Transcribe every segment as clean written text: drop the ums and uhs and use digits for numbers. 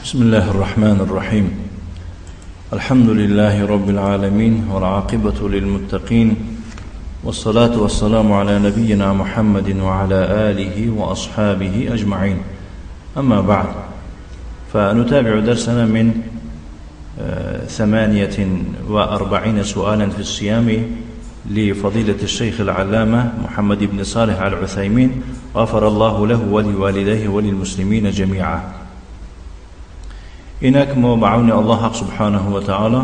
بسم الله الرحمن الرحيم. الحمد لله رب العالمين، والعاقبة للمتقين، والصلاة والسلام على نبينا محمد وعلى آله وأصحابه أجمعين. أما بعد، فنتابع درسنا من 48 سؤالا في الصيام لفضيلة الشيخ العلامة محمد بن صالح العثيمين، غفر الله له ولوالديه وللمسلمين جميعا. اینک ما به عون الله حق سبحانه و تعالی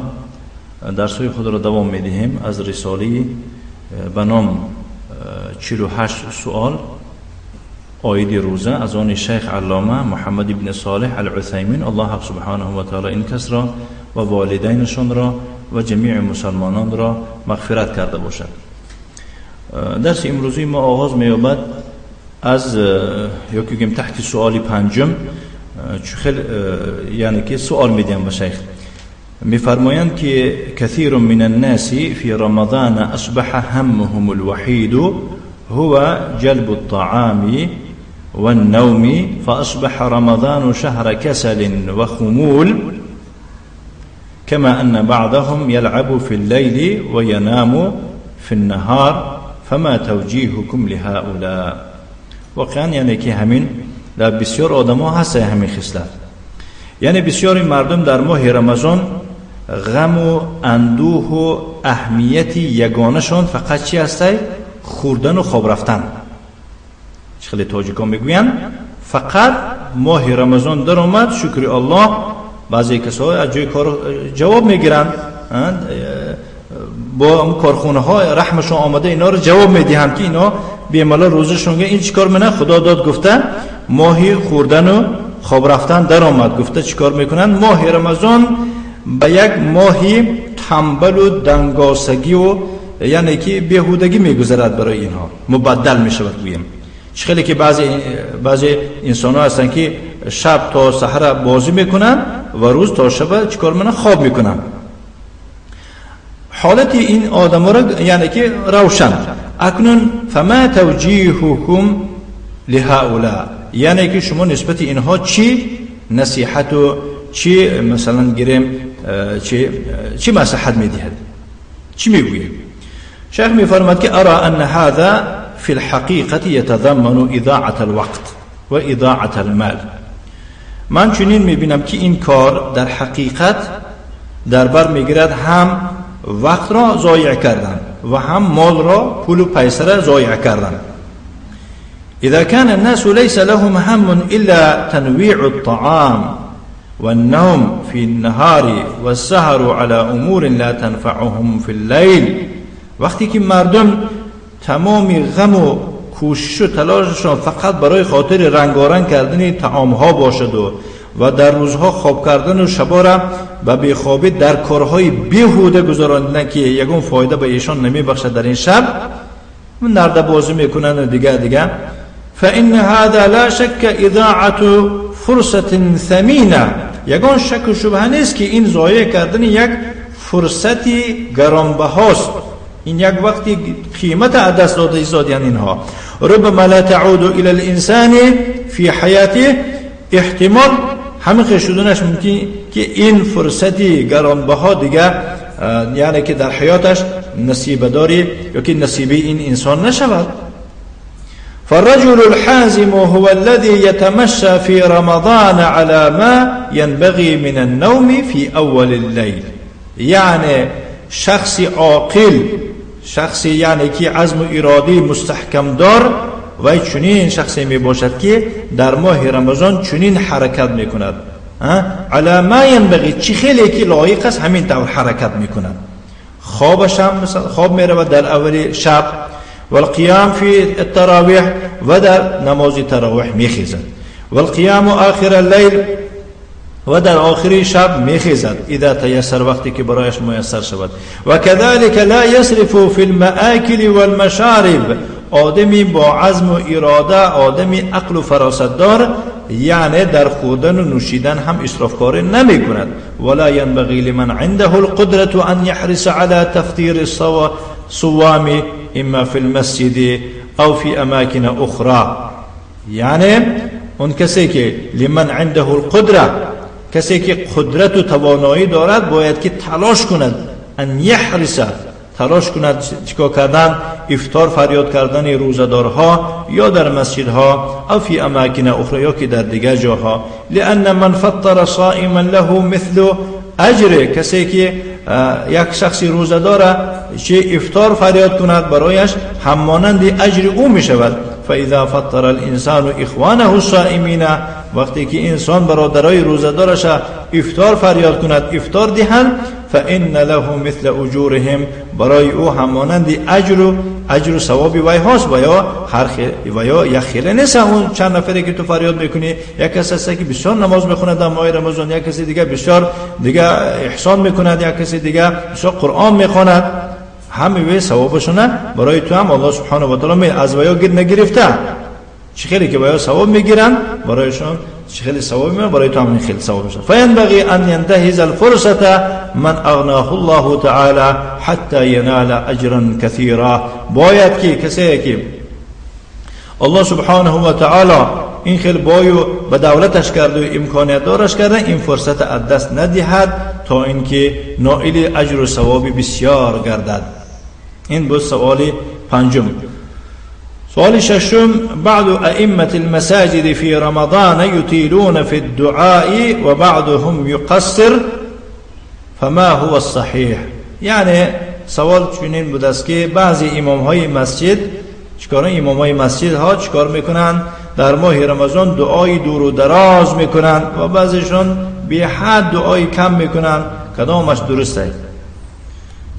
درس‌های خود را دوام می‌دهیم از رساله به نام 48 سوال عاید روزه از آن شیخ علامه محمد بن صالح العثیمین. الله حق سبحانه و تعالی این کس را و والدینشان را و جمیع مسلمانان را مغفرت کرده باشد. درس امروزی ما آغاز می‌یابد از یا که گیم تحت سوال پنجم، خیلی یعنی که سوال میدیم به شیخ. میفرمایند که كثير من الناس في رمضان أصبح همهم الوحيد هو جلب الطعام والنوم، فأصبح رمضان شهر كسل وخمول، كما أن بعضهم يلعب في الليل وينام في النهار، فما توجيهكم لهؤلاء؟ واقعا یعنی که همین در بسیار آدم ها هست همین خصلت، یعنی بسیاری مردم در ماه رمضان غم و اندوه و اهمیت یگانشان فقط چی هسته؟ خوردن و خواب رفتن. خیلی تاجیکان میگویند فقط ماه رمضان در آمد، شکر الله. بعضی کسا از جای کار جواب میگیرند، با کارخونه ها رحمشون آمده اینا رو جواب میدهند که اینا بیمالا روزشون این چیکار منه؟ خدا داد گفته ماهی خوردن و خواب رفتن در آمد. گفته چیکار میکنن؟ ماه رمضان به یک ماهی تنبل و دنگاسگی و یعنی که بیهودگی میگذرد برای اینها، مبدل میشود. گوییم خیلی که بعضی انسان ها هستن که شب تا سحر بازی میکنن و روز تا شب چیکار میکنن؟ خواب میکنن. حالت این آدم ها را یعنی که روشن. اکنون فما توجیهکم لهؤلاء، یعنی که شما نسبت اینها چی نصیحت و چی مثلا گیریم چی مصلحت میدهد، چی میگوییم؟ شیخ میفرماد که ارى ان هذا في الحقیقة يتضمن اضاعة الوقت و اضاعة المال. من چنین میبینم که این کار در حقیقت در بر میگیرد هم وقت را ضایع کردن و هم مال را، پول و پیسه را ضایع کردن. إذا كان الناس ليس لهم هم إلا تنويع الطعام والنوم في النهار والسهر على أمور لا تنفعهم في الليل، وقتی که مردم تمام غم و کوشش و تلاششان فقط برای خاطر رنگارنگ کردن طعامها باشد و در روزها خواب کردن و شبا را به بیخوابی در کارهای بیهوده گذراندن که یگان فایده به ایشان نمیبخشد، در این شب نرده بازی میکنن و دیگه. فإن هذا لا شك إضاعة فرصة ثمینة، یگان شک و شبهه نیست که این ضایع کردن یک فرصتی گرانبهاست، این یک وقتی قیمت از دست داده ایستادیان اینها. ربما لا تعود إلى الإنسان في حیاته، احتمال همه شدنش ممکن که این فرصتی گرانبها دیگه یعنی که در حیاتش نصیب داری یا که نصیبی این انسان نشود. فالرجل الحازم هو الذي يتمشى في رمضان على ما ينبغي من النوم في أول الليل. یعنی شخص عاقل، شخصی یعنی که عزم و اراده مستحکم دار و چنین شخصی می باشد که در ماه رمضان چنین حرکت می کند، علی ما ینبغی، چی خیلی که لایق است همین طور حرکت می کند. خوابش هم خواب می رود در اول شب، والقیام فی التراویح و در نماز تراویح می خیزد، والقیام آخر اللیل و در آخر شب میخیزد، اذا تیسر، وقتی که برایش میسر شود. و كذلك لا یسرف فی المآکل والمشارب، آدمی با عزم و اراده، آدمی عقل و فراست دار، یعنی در خوردن و نوشیدن هم اسرافکاری نمی کند. ولا ينبغي لمن عنده القدرة ان يحرص على تفطير الصوام اما في المسجد او في اماكن اخرى. یعنی اون کسی که لمن عنده القدرة، کسی که قدرت و توانایی دارد باید که تلاش کند، ان یحرص، تلاش کند چیکار کردن؟ افطار فریاد کردن روزه‌دارها یا در مسجدها او فی اماکن اخرى یا که در دیگر جاها. لان من فطر صائما له مثل اجر، کسی که یک شخصی روزه‌دار چه افطار فریاد کند برایش همانند اجر او می شود. فاذا فطر الانسان اخوانه الصائمین، وقتی که انسان برادرای روزه‌دارش افطار فریاد کند، افطار دهند، فان له مثل اجورهم، برای او همانند اجر و ثواب وی هاست. و یا هر و یا یک خیلی نیست اون چند نفری که تو فریاد میکنی، یک کس هست که بسیار نماز میخونه در ماه رمضان، یک کسی دیگه بسیار دیگه احسان میکند، یک کسی دیگه بسیار قرآن میخواند، همه وی ثوابشونه برای تو هم الله سبحانه و تعالی از ویا گیر نگرفته. چه خیلی که ویا ثواب میگیرن برایشون چه خیلی ثواب میگیرن، برای تو هم خیلی ثواب میشه. فینبغی ان ینتهز الفرصه من اغناه الله تعالی حتی ینال اجرا کثیرا، باید که کسی که الله سبحانه و تعالی این خیلی بایو به دولتش کرده و امکانیت دارش کرده، این فرصت از دست ندهد تا اینکه نائل اجر و ثواب بسیار گردد. این بود سوال پنجم. سؤال ششم: بعض أئمة المساجد في رمضان يطيلون في الدعاء وبعضهم يقصر فما هو الصحيح؟ یعنی سوال چنین بود است که بعضی امام های مسجد چیکار، امام های مسجد ها چیکار میکنن؟ در ماه رمضان دعای دور و دراز میکنن و بعضیشون بی حد دعای کم میکنن، کدامش درسته؟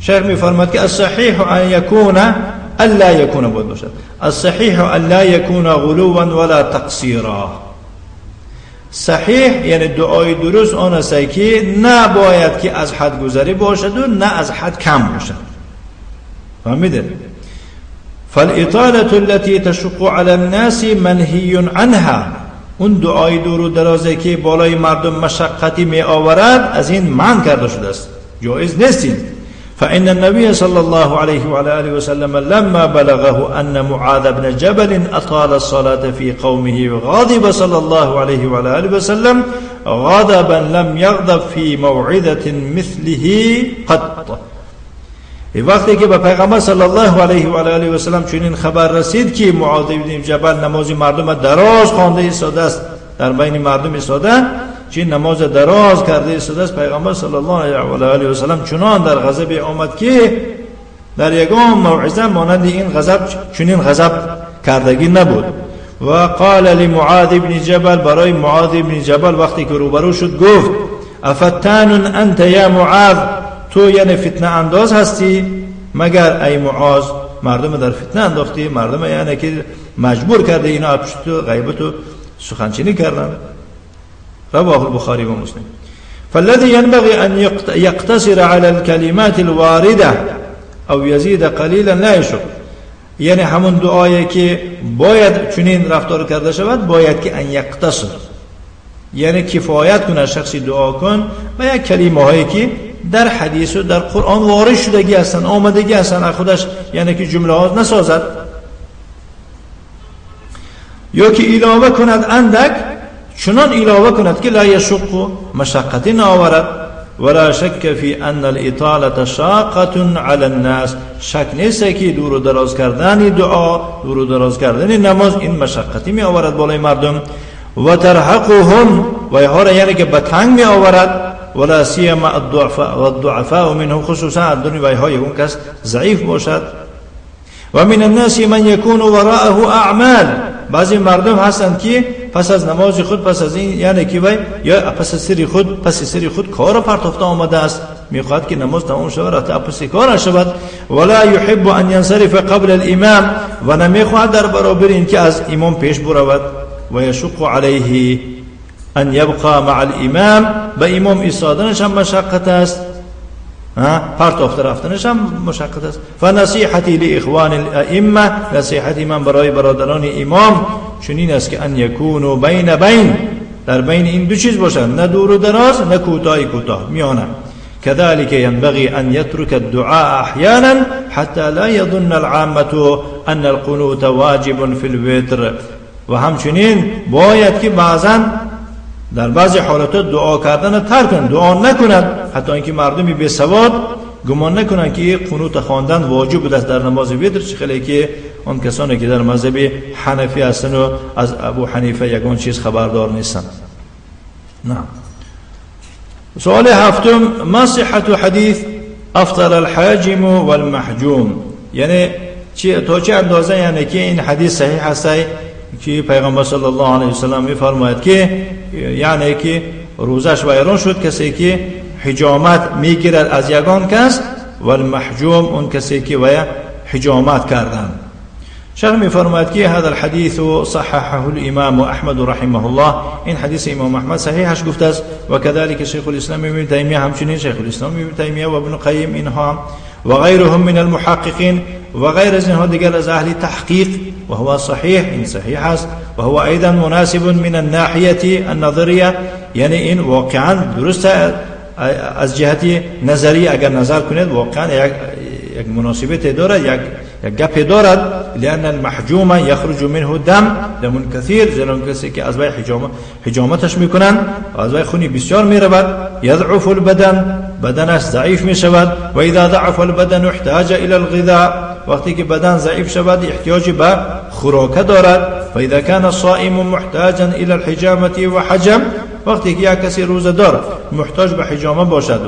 شیخ میفرماد که الصحیح ان یکون الا یکون، بود باشد الصحیح الا یکون غلوا ولا تقصیرا. صحیح یعنی دعای درست آن است که نباید که از حد گذری باشد و نه از حد کم باشد. فهمیده؟ فالاطاله التي تشق على الناس منهی عنها، اون دعای دور و درازه که بالای مردم مشقتی می آورد از این منع کرده شده است، جایز نیست. فإن النبي صلى الله عليه وعلى آله وسلم لما بلغه أن معاذ بن جبل أطال الصلاة في قومه غضب صلى الله عليه وعلى آله وسلم غضبا لم يغضب في موعظة مثله قط. وقتی که به پیغمبر صلی الله علیه و آله و سلم چنین خبر رسید که معاذ بن جبل نماز مردم دراز خوانده ایستاده است، در بین مردم ایستاده چه نماز دراز کرده ایستاده است، پیغمبر صلی الله علیه و آله و سلم چنان در غضب آمد که در یگان موعظه مانند این غضب چنین غضب کردگی نبود. و قال لمعاذ بن جبل، برای معاذ بن جبل وقتی که روبرو شد گفت افتان انت یا معاذ، تو یعنی فتنه انداز هستی مگر ای معاذ؟ مردم در فتنه انداختی، مردم یعنی که مجبور کرده اینا پشت تو غیبت و سخنچینی کردن. رواه البخاری و مسلم. فالذي ينبغي أن يقتصر على الكلمات الواردة أو يزيد قليلا لا يشق، یعنی همون دعایی که باید چنین رفتار کرده شود باید که ان یقتصر، یعنی کفایت کنه شخصی دعا کن و یک کلمه هایی که در حدیث و در قرآن وارد شدگی هستن، آمدگی هستن، خودش یعنی که جمله ها نسازد یا که علاوه کند اندک، چنان علاوه کند که لا یشق، مشقتی نآورد. ولا شک فی ان الاطاله شاقه علی الناس، شک نیست که دور و دراز کردن دعا، دور و دراز کردن نماز این مشقتی می آورد بالای مردم. و ترهقهم، و اینها را یعنی که به تنگ می آورد. ولا سیما الضعفاء والضعفاء منهم، خصوصا الدنیا و اینها اون کس ضعیف باشد. و من الناس من یکون وراءه اعمال، بعضی مردم هستند که پس از نماز خود، پس از این یعنی که وی یا پس از سری خود، پس سری خود کار پرتافته آمده است، میخواد که نماز تمام شود رفته پس کار شود. ولا يحب ان ينصرف قبل الامام، و نمیخواد در برابر اینکه از امام پیش برود. و یشق علیه ان یبقى مع الامام، به امام ایستادنش هم مشقت است، پرتافته رفتنش هم مشقت است. فنصیحتی لاخوان الائمه، نصیحتی من برای برادران امام چنین است که ان یکونوا بین بین، در بین این دو چیز باشند، نه دور و دراز نه کوتاه کوتاه، میانه. كذلك ينبغي أن يترك الدعاء أحيانا حتى لا يظن العامة أن القنوت واجب في الوتر. و همچنین باید که بعضا در بعضی حالتها دعا کردن ترک کند، دعا نکند، حتی اینکه مردمی بی سواد گمان نکنند که قنوت خواندن واجب بوده است در نماز وتر، چه خیلی که آن کسانی که در مذهب حنفی هستند و از ابو حنیفه یگان چیز خبردار نیستند. نه. سوال هفتم: ما صحت حدیث افطر الحاجم والمحجوم؟ یعنی تا چه اندازه یعنی که این حدیث صحیح هست که پیغمبر صلی الله علیه و سلم میفرماید که یعنی که روزش ویران شد کسی که حجامت میگیرد از یگان کس، والمحجوم اون کسی که ویا حجامت کردن. شیخ میفرماید که هذا الحديث صححه الامام احمد رحمه الله، این حدیث امام احمد صحیحش گفته است، و كذلك شیخ الاسلام ابن تیمیه، همچنین شیخ الاسلام ابن تیمیه و ابن قیم اینها و غیرهم من المحققین و غیر از اینها دیگر از اهل تحقیق، و هو صحیح، این صحیح است، و هو ایضا مناسب من الناحیه النظریه، یعنی این واقعا درست از جهت نظری اگر نظر کنید واقعا یک مناسبت دارد، یک گپ دارد. لأن المحجوم يخرج منه دم، دم كثير، زیرا کسی که از وی حجامتش میکنند از وی خونی بسیار میرود، یضعف البدن، بدنش ضعیف میشود، و اذا ضعف البدن احتاج الى الغذاء، وقتی که بدن ضعیف شود احتیاج به خوراک دارد. فاذا كان الصائم محتاجا الى الحجامة وحجم، وقتی که یک کسی روزه دار محتاج به حجامه باشد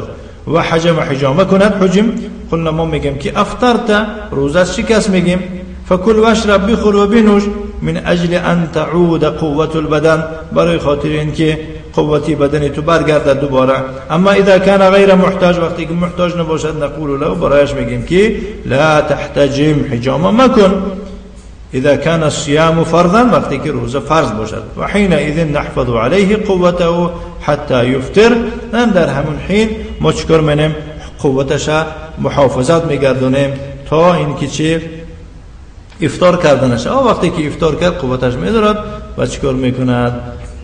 و حجم حجامه کند، حجم، قلنا ما میگیم که افطرت، روزه شکست میگیم، فکل واشرب، بخور و بنوش، من اجل ان تعود قوة البدن، برای خاطر اینکه قوت بدن تو برگردد دوباره. اما اذا كان غیر محتاج، وقتی که محتاج نباشد، نقول له، برایش میگیم که لا تحتجم، حجامه مکن. اذا كان الصيام فرضا، وقتی که روزه فرض باشد، و حينئذ نحفظ عليه قوته حتى يفطر، در همون حین ما چیکار منیم؟ قوتش محافظت میگردونیم تا اینکه چی؟ افطار کردنش. وقتی که افطار کرد قوتش میدارد و چیکار میکند؟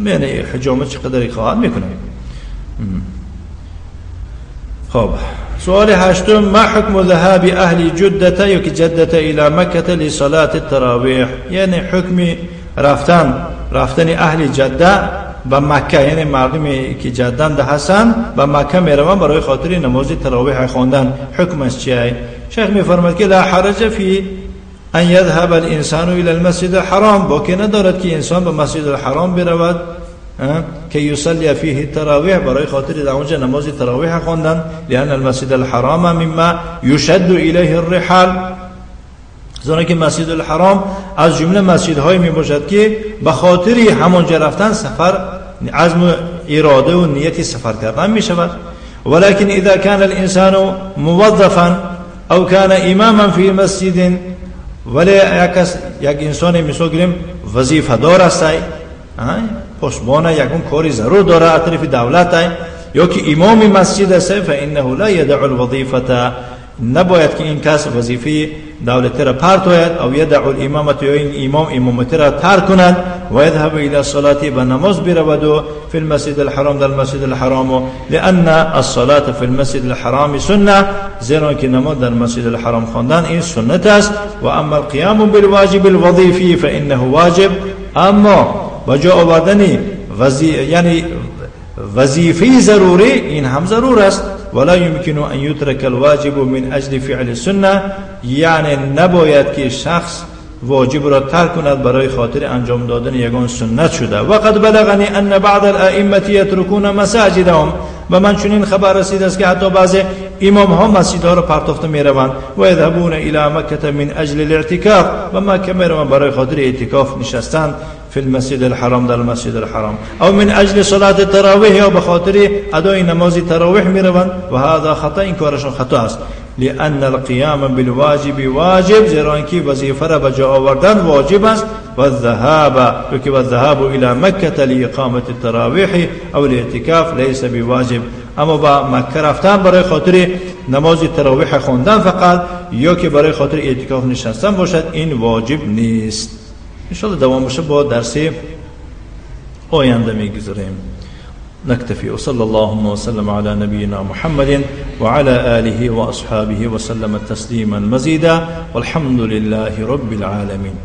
یعنی حجامت چقدری خواهد میکنه. خب سوال هشتم: ما حکم ذهاب اهل جدة یا که جدة الى مکه لصلاة التراویح؟ یعنی حکم رفتن اهل جده به مکه، یعنی مردمی که جدند هستند به مکه میروند برای خاطر نماز تراویح خواندن، حکمش چیه؟ شیخ میفرماید که لا حرج فی ان یذهب الانسان الى المسجد الحرام، باکی ندارد که انسان به مسجد الحرام برود که یصلی فیه التراویح، برای خاطر در اونجا نماز تراویح خواندن، لان المسجد الحرام مما یشد الیه الرحال، زیرا که مسجد الحرام از جمله مسجدهای می باشد که به خاطر همانجا رفتن سفر، عزم اراده و نیت سفر کردن می شود. ولكن اذا كان الانسان موظفا او كان اماما في مسجد، ولی یک انسان مثال گیریم وظیفه دار است، پشتبان یکون کاری ضرور داره از طرف دولت، یا که امام مسجد است، فانه لا يدع الوظیفه، نباید که این کس وظیفه دولتی را پرت آید، او یدع الامامت، یا این امام امامتی را ترک کند، و یذهب الى الصلاه، به نماز برود، فی المسجد الحرام، در المسجد الحرام، لان الصلاه فی المسجد الحرام سنه، زیرا که نماز در مسجد الحرام خواندن این سنت است. و اما القیام بالواجب الوظیفی فانه واجب، اما بجا آوردن یعنی وظیفه ضروری این هم ضرور است. ولا يمكن ان يترك الواجب من اجل فعل السنه، یعنی نباید که شخص واجب را ترک کند برای خاطر انجام دادن یگان سنت شده. و قد بلغنی ان بعض الائمه یترکون مساجدهم، و من چنین خبر رسید است که حتی بعض امام ها مسجدها را پرتافته میروند، و یذهبون الی مکه من اجل الاعتکاف، و مکه میروند برای خاطر اعتکاف نشستن، فی المسجد الحرام، در المسجد الحرام، او من اجل صلاة التراویح، یا به خاطر ادای نماز تراویح میروند. و هذا خطا، این کارشون خطا است. لأن القیام بالواجب واجب، زیرا که وظیفه را به جا آوردن واجب است. و الذهاب الى مکه لإقامة التراویح او الاعتکاف لیس بواجب، اما با مکه رفتن برای خاطر نماز تراویح خواندن فقط، یا که برای خاطر اعتکاف نشستن باشد، این واجب نیست. انشاءالله دوام باشه با درس آینده میگذاریم. نكتفي وصلى اللهم وسلم على نبينا محمد وعلى آله وأصحابه وسلم تسليما مزيدا والحمد لله رب العالمين.